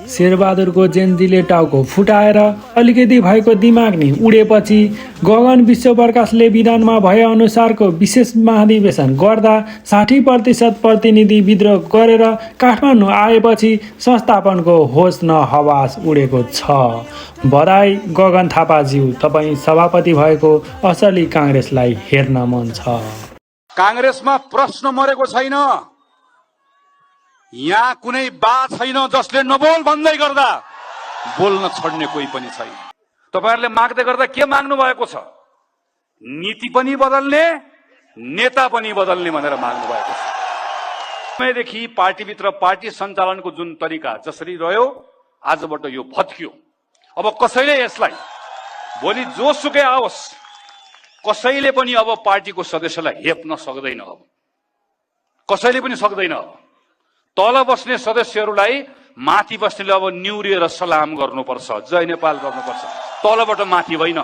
शेरबहादुरको जेन्जीले टाउको फुटाएर अलिकति भएको दिमाग नि उडेपछि गगन विश्वप्रकाशले विधानमा भए अनुसारको विशेष महाधिवेशन गर्दा 60% प्रतिनिधि विद्रोह गरेर काठमाडौँ आएपछि संस्थापनको होस न हवास उडेको छ। बधाई गगन थापाज्यू, तपाईँ सभापति भएको असली काङ्ग्रेसलाई हेर्न मन छ। काङ्ग्रेसमा प्रश्न मरेको छैन। यहाँ कुनै बा छैन जसले नबोल भन्दै गर्दा बोल्न छोड्ने कोही पनि छैन। तपाईहरुले माग्दै गर्दा के माग्नु भएको छ? नीति पनि बदल्ने, नेता पनि बदल्ने भनेर माग्नु भएको छ। समयदेखि पार्टीभित्र पार्टी सञ्चालनको जुन तरिका जसरी रह्यो आजबाट यो भत्कियो। अब कसैले यसलाई भोलि जोसुकै आओस् कसैले पनि अब पार्टीको सदस्यलाई हेप्न सक्दैन। अब कसैले पनि सक्दैन। तल बस्ने सदस्यहरूलाई माथि बस्नेले अब निउरिएर सलाम गर्नुपर्छ, जय नेपाल गर्नुपर्छ, तलबाट माथि होइन।